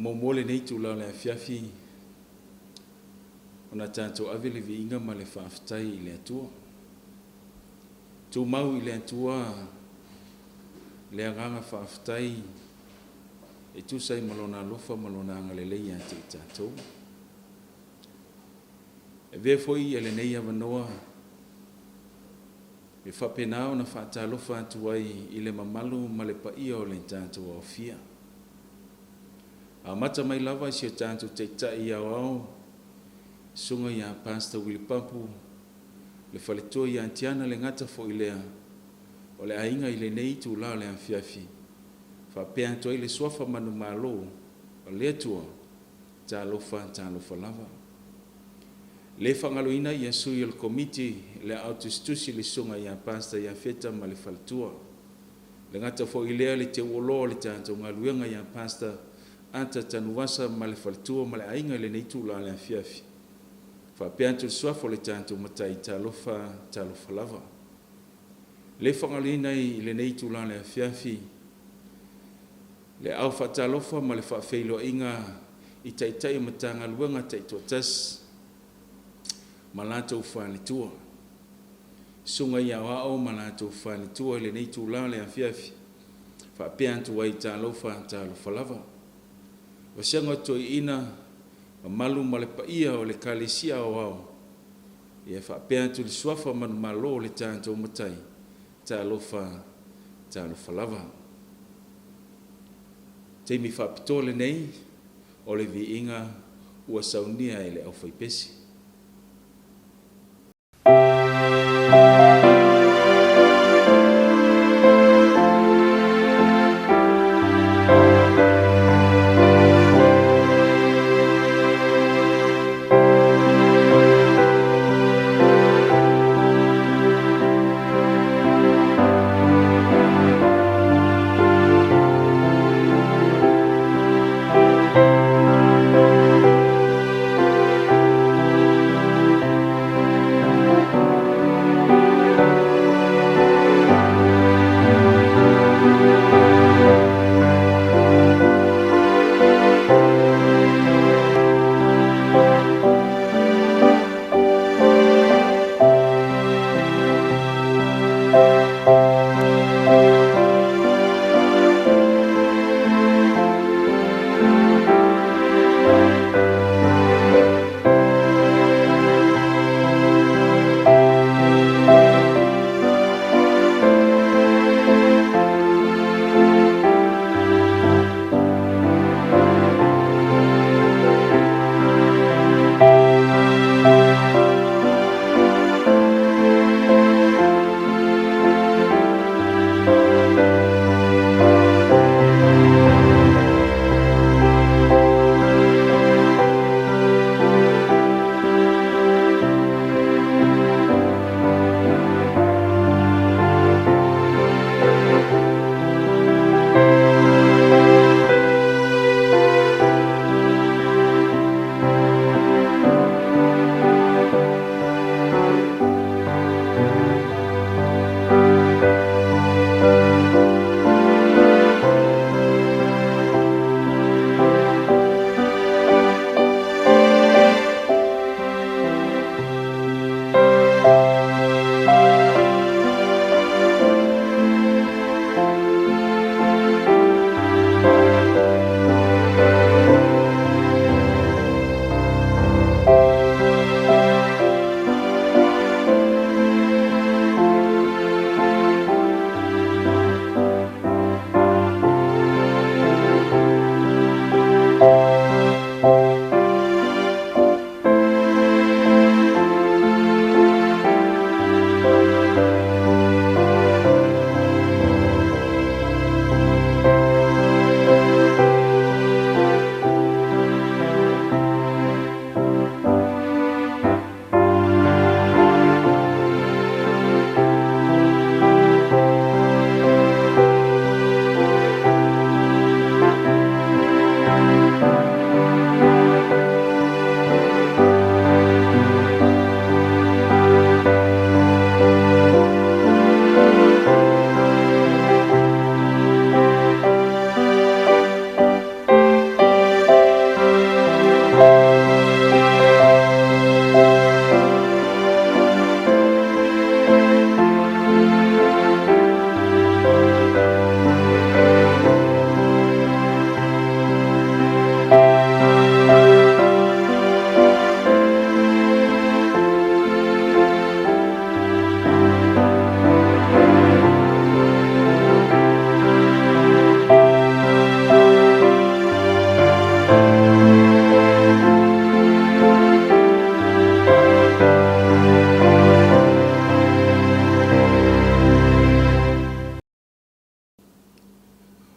Muamua lenei itula o le afiafi ona tatou ave le viiga ma le faafetai i le Atua. Tumau i le Atua le agaga faafetai e tusa ai ma Lona alofa ma Lona agalelei ia te i tatou. E avea foi lenei avanoa e faapena ona faatalofa atu ai i le mamalu ma le paia o le tatou aofia. Amata mai lava i si o tatou Taitai Aoao, Susuga ia Pastor Willie Papu, le faletua ia Tiana, le gata foi lea o le aiga i lenei itula o le afiafi, faapea atu ai le suafa manumalo o le Atua, talofa talofa lava. E le faagaloina sui o le Komiti le Aao Tusitusi le Susuga ia Pastor Iafeta ma le faletua. E le gata foi i lea le teuoloa o le tatou galuega ia Pastor Ata Tanuvasa ma le faletua ma le aiga i lenei itula o le afiafi. Faapea atu le suafa o le tatou Matai, talofa talofa lava. E le faagaloina i lenei itula o le afiafi le au faatalofa ma le faafeiloaiga i Taitai o Matagaluega taitoatasi ma latou faletua. Susuga i Aoao ma latou faletua i lenei itula o le afiafi, faapea atu ai talofa talofa lava. Vasega o Toeaiina, mamalu ma le paia o le Ekalesia Aoao, ia faapea atu le suafa manumalo o le tatou Matai, talofa talofa lava. Taimi faapitoa lenei o le viiga ua saunia e le aufaipese.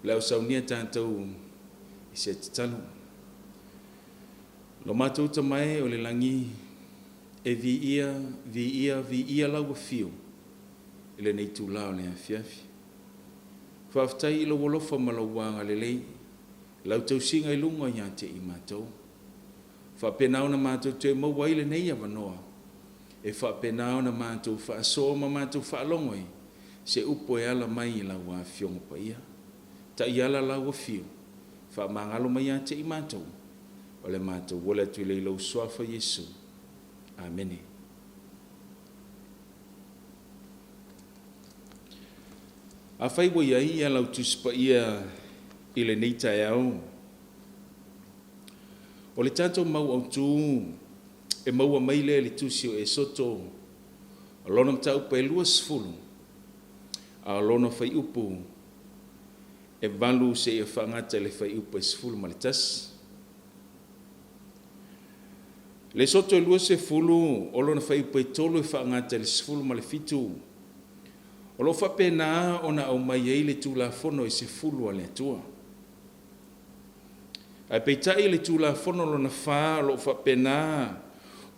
O le a ou saunia tatou i se tatalo. Lo matou Tama e o le lagi, e viia, viia, viia lau afio i lenei itula o le afiafi. Faafetai i lou alofa ma lou agalelei, lau tausiga i luga ia te i matou. Faapena ona matou toe maua ai lenei avanoa e faapena ona matou faasoa ma matou faalogo ai se upu e ala mai i lau Afioga Paia. Taiala lau afio, faamagalo mai ia te i matou, o le matou ola atu lea i lou Suafa Iesu. Amene. Afai ua i ai lau Tusi Paia i lenei taeao, o le tatou mau autu e maua mai lea i le Tusi o Esoto, o lona mataupu e 20, a o lona fuaiupu e 8 seia faagata i le fuaiupu e 11. Le Esoto e 20, o lona fuaiupu e 3 e faagata i le 17, o lo o faapena ona aumai ai le Tulafono e 10 a le Atua. Ae peitai le Tulafono lona 4 o lo o faapena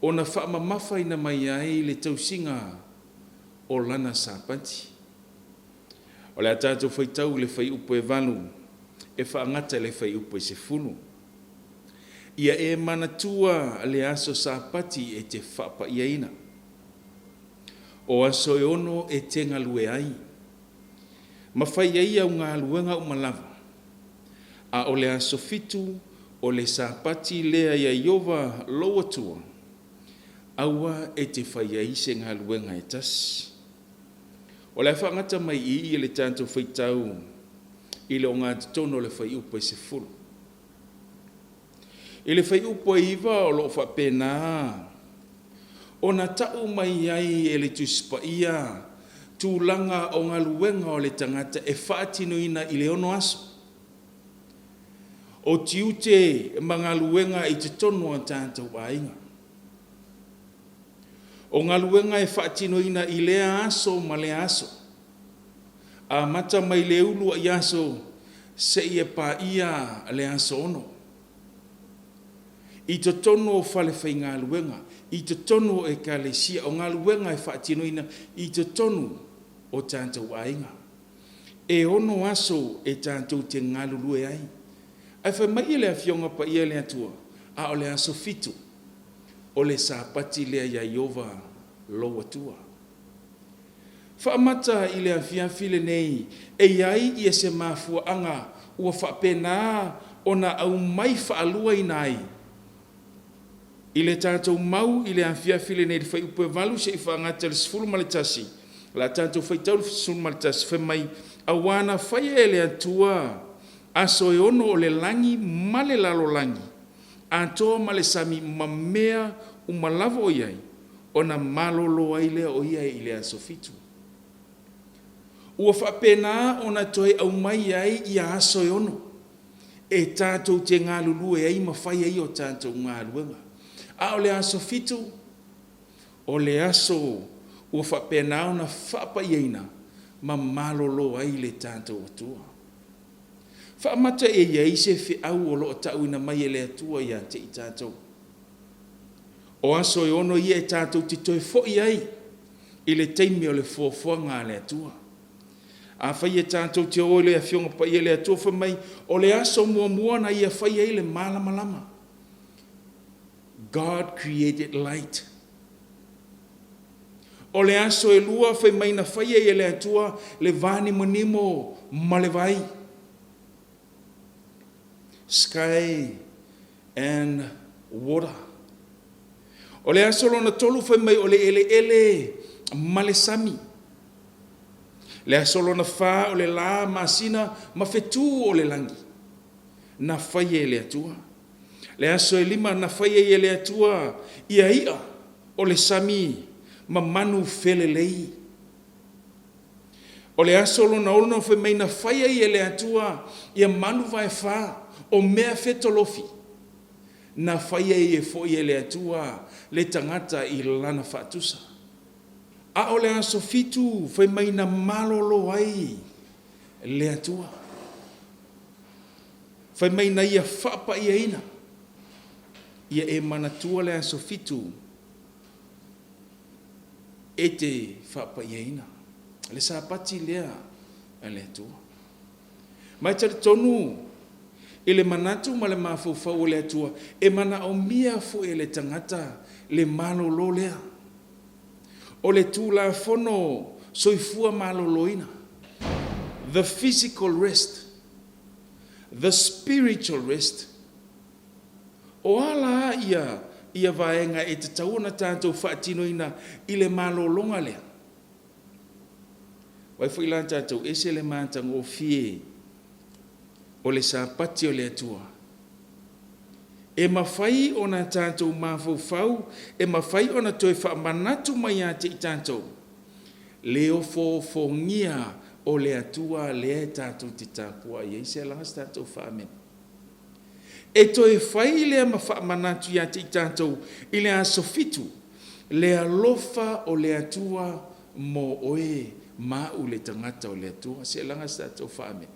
ona faamamafaina mai ai le tausiga o lana Sapati. O le a tatou faitau i le fuaiupu e 8 e faagata i le fuaiupu e 10. Ia e manatua le aso Sapati e te faapaiaina. O aso e 6 e te galue ai, ma fai ai au galuega uma lava, a o le aso 7 o le Sapati lea ia Ieova lou Atua, aua e te fai ai se galuega e tasi. O le a faagata mai i i le tatou faitau i le ogatotonu o le fuaiupu e 10. I le fuaiupu e 9 o lo o faapena ona tau mai ai e le Tusi Paia tulaga o galuega o le tagata e faatinoina i le 6 aso. O tiute ma galuega i totonu o tatou aiga. O galuega e faatinoina i lea aso ma lea aso, amata mai le uluai aso seia paia le aso 6. I totonu o falefaigaluega, i totonu o ekalesia, o galuega e faatinoina i totonu o tatou aiga. E 6 aso e tatou te galulue ai. Ae fai mai le Afioga Paia a le Atua, a o le aso 7, o le Sapati lea ia Ieova lou Atua. Faamata i le afiafi lenei e i ai se mafuaaga ua faapena ona aumai faaluaina ai i le tatou mau i le afiafi lenei i le fuaiupu e 8 seia faagata i le 11. O le a tatou faitau le 11, fai mai, aua na faia e le Atua aso e 6 o le lagi ma le lalolagi, atoa ma le sami ma mea uma lava o i ai, ona malolo ai lea o ia i le aso 7. Ua faapena ona toe aumai ai ia aso e 6 e tatou te galulue ai ma fai ai o tatou galuega. A o le aso 7, o le aso ua faapena ona faapaiaina ma malolo ai le tatou Atua. Faamata e i ai se feau o lo o tauina mai e le Atua ia te i tatou? O aso e 6 ia e tatou te toe foi ai i le taimi o le foafoaga a le Atua. Afai e tatou te o i le Afioga Paia a le Atua fai mai, o le aso muamua na ia fai ai le malamalama. God created light. O le aso e 2 fai mai na fai ai e le Atua le vanimonimo ma le vai. Sky and water. O le aso lona 3 fai mai o le eleele ma le sami. Le aso lona 4 o le la, masina ma fetu o le lagi na fai e le Atua. Le aso e 5 na fai ai e le Atua ia i'a o le sami ma manu felelei. O le aso lona 6 fai mai na fai ai e le Atua ia manu vaefa o mea fetolofi na fai ai foi e le Atua le tagata i lana faatusa. A o le aso 7 fai mai na malolo ai le Atua. Fai mai na Ia faapaiaina, ia e manatua le aso fitu e te faapaiaina. Le Sapati lea a le Atua. Ma e talitonu i le manatu ma le mafaufau o le Atua, e manaomia foi e le tagata le malolo lea. O le Tulafono Soifua Maloloina, the physical rest, the spiritual rest. O a la ia vaega e tatau ona tatou faatinoina i le malologa lea? Vaai foi la tatou, ese le matagofie o le Sapati o le Atua. E mafai ona tatou mafaufau, e mafai ona toe faamanatu mai ia te i tatou le ofoofogia o le Atua lea e tatou te tapuai ai. Se laga se tatou faaamene. E toe fai lea ma faamanatu ia te i tatou i le aso 7 le alofa o le Atua mo oe ma au le tagata o le Atua. Se laga se tatou faaamene.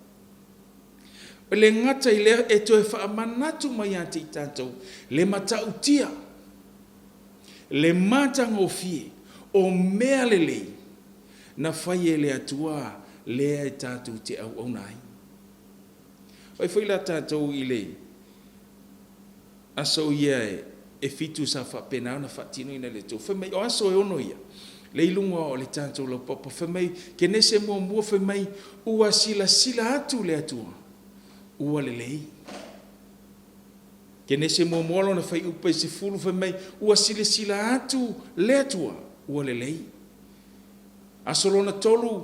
E le gata i lea, e toe faamanatu mai ia te i tatou le matautia, le matagofie o mea lelei na fai e le Atua lea e tatou te auauna ai. Vaai foi la tatou i le aso ia e 7 sa faapena ona faatinoina e le Atua. Fai mai o aso e 6 ia, lea i luga o le tatou laupapa, fai mai, Kenese 1, fai mai, ua silasila atu le Atua, ua lelei. Kenese 1 lona fuaiupu e 10, fai mai, ua silasila atu le Atua, ua lelei. Aso lona 3,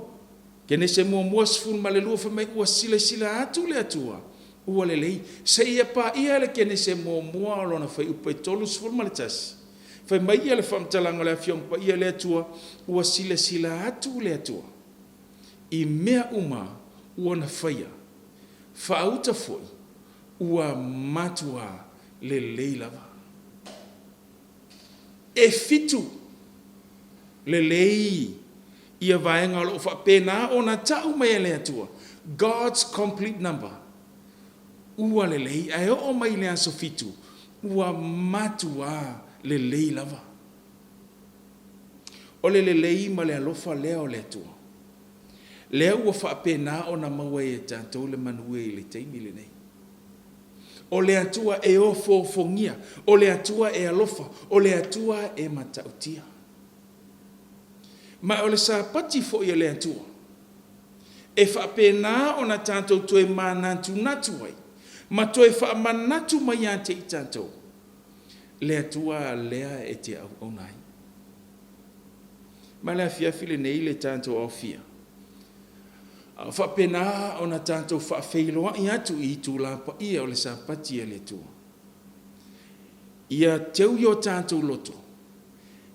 Kenese 1, 12, fai mai, ua silasila atu le Atua, ua lelei. Seia paia le Kenese 1 lona fuaiupu e 31, fai mai ia le faamatalaga o le Afioaga Paia a le Atua, ua silasila atu le Atua i mea uma ua na faia, faauta foi ua matua lelei lava. E 7 lelei ia vaega o lo o faapena ona tau mai e le Atua, God's complete number, ua lelei, ae oo mai le aso 7, ua matua lelei lava. O le lelei ma le alofa lea o le Atua, lea ua faapena ona maua ai e tatou le manuia i le taimi lenei. O le Atua e ofoofogia, o le Atua e alofa, o le Atua e matautia. Ma o le Sapati foi a le Atua, e faapena ona tatou toe manatunatu ai, ma toe faamanatu mai ia te i tatou, le Atua lea e te auauna ai. Ma le afiafi lenei le tatou aofia, a o faapena ona tatou faafeiloai atu i itula paia o le Sapati a le Atua. Ia teu i o tatou loto,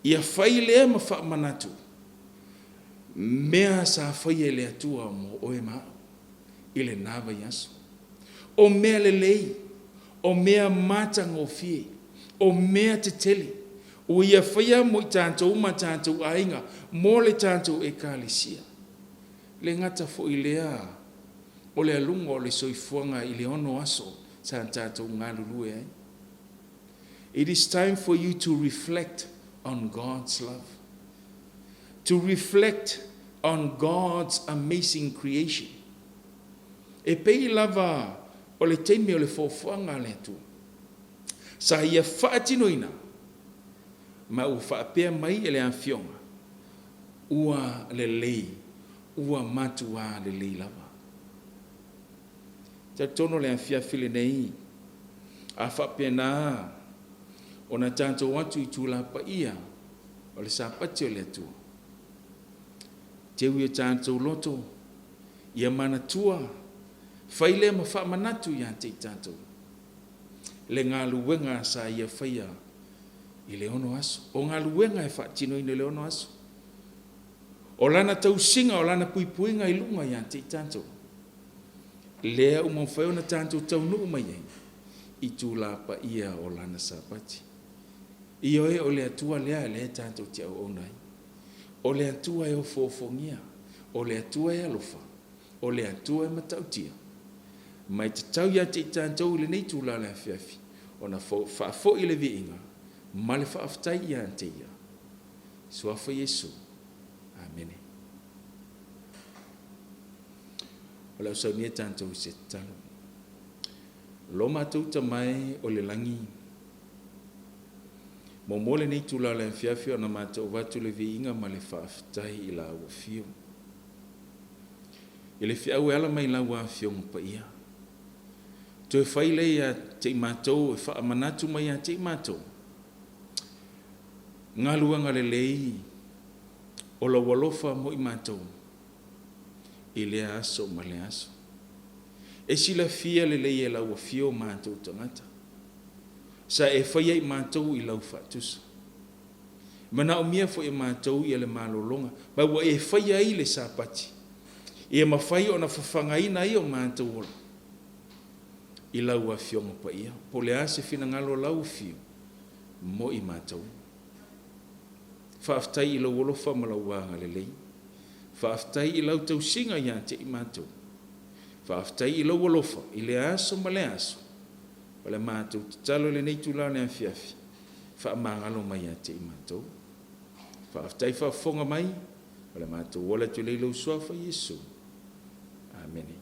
ia fai lea ma faamanatu, mea sa faia e le Atua mo oe ma au i lena vaiaso. O mea lelei, o mea matagofie, o mea tetele, ua ia faia mo i tatou ma tatou aiga, mo le tatou ekalesia. Le gata foi lea o le aluga o le soifuaga i le 6 aso sa tatou galulue ai. It is time for you to reflect on God's love, to reflect on God's amazing creation. E pei lava o le taimi o le foafoaga a le Atua, sa ia faatinoina, ma ua faapea mai e le Afioga, ua lelei, ua matua lelei lava. Talitonu le afiafi lenei, a faapena ona tatou atu i itula paia o le Sapati o le Atua, teu i o tatou loto, ia manatua, fai lea ma faamanatu ia te i tatou, le galuega sa ia faia i le 6 aso. O galuega e faatinoina i le 6 aso. O lana tausiga, o lana puipuiga i luga ia te i tatou, lea ua mafai ona tatou taunuu mai ai itula paia o lana Sapati. Ioe, o le Atua lea lea tatou te auauna ai. O le Atua e ofoofogia, o le Atua e alofa, o le Atua e matautia. Ma e tatau ia te i tatou i lenei itula o le afiafi ona faafoi le viiga ma le faafetai ia te Ia. Suafa Iesu. Amene. O le a saunia tatou i se tatalo. Lo matou Tama e o le lagi, muamua lenei itula o le afiafi ona matou avatu le viiga ma le faafetai i Lau Afio. I le feau e ala mai Lau Afioga Paia, toe fai lea ia te i matou e faamanatu mai ia te i matou, galuega lelei o Lau alofa mo i matou i lea aso ma lea aso. E silafia lelei e Lau Afio matou tagata, sa e faia i matou i Lau faatusa. Manaomia foi e matou ia le malologa, ma ua e faia ai le Sapati, ia mafai ona fafagaina ai o matou ola i Lau Afioga Paia. Po o le a se finagalo o Lau Afio mo i matou. Faafetai i Lou alofa ma Lau agalelei. Faafetai i Lau tausiga ia te i matou. Faafetai i Lou alofa i lea aso ma lea aso. O le matou tatalo i lenei itula o le afiafi, faamagalo mai ia te i matou. Faafetai faafofoga mai, o le matou ola atu lea i Lou Suafa Iesu. Amene.